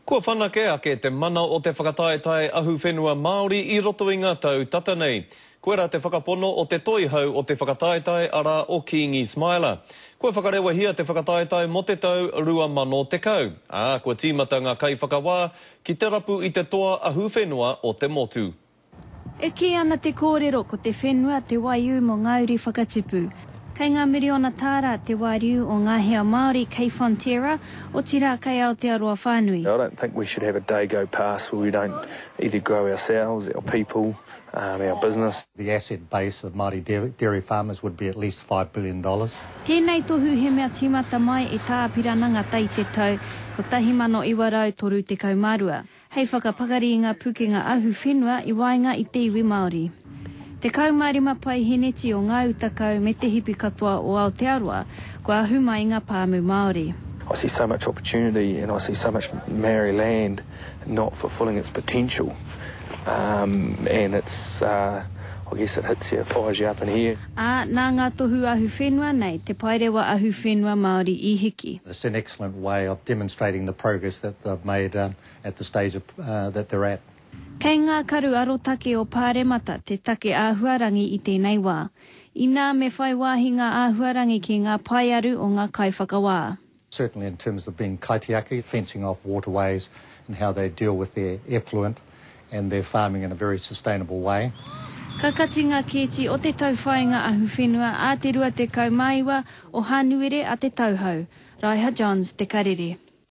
Kua whanake ake te mana o te whakataetae ahuwhenua Māori i roto i ngā tau tata nei. Koirā te whakapono o te toihau o te whakataetae arā o Kīngi Smiler. Kua whakarewahia te whakataetae mō te tau 2010, ā, kua tīmata ngā kaiwhakawā ki te rapu i te toa ahuwhenua o te motu. E kī ana te kōrero ko te whenua te waiū mō ngā uri whakatipu. Kei ngā miriona tāra te wāriu o ngā hea Māori kei Fonterra, otirā kei Aotearoa whānui. I don't think we should have a day go past where we don't either grow ourselves, our people, our business. The asset base of Māori dairy farmers would be at least $5 billion. Tēnei tohu he mea tīmata mai e Tā Apirana Ngata i te tau 1932. hei whakapakari i ngā pukenga ahuwhenua i waenga i te iwi Māori. 15 paeheneti o ngā uta kau me te hipi katoa o Aotearoa kua ahu mai i ngā pāmu Māori. I see so much opportunity and I see so much Maori land not fulfilling its potential um and it's uh I guess it hits you, fires you up in here. Ā, nā ngā tohu ahuwhenua nei te paerewa ahuwhenua Māori i hiki. It's an excellent way of demonstrating the progress that they've made at the stage of that they're at. Kei ngā karu arotake o Pāremata te take āhuarangi i tēnei wā. Inā me whai wāhi ngā āhuarangi ki ngā paearu o ngā kaiwhakawā. Certainly in terms of being kaitiaki, fencing off waterways and how they deal with their effluent and their farming in a very sustainable way. Ka kati ngā kēti o te tauwhāinga ahuwhenua ā te 29 o Hānuere a Te Tauhou. Raiha Johns, Te Karere.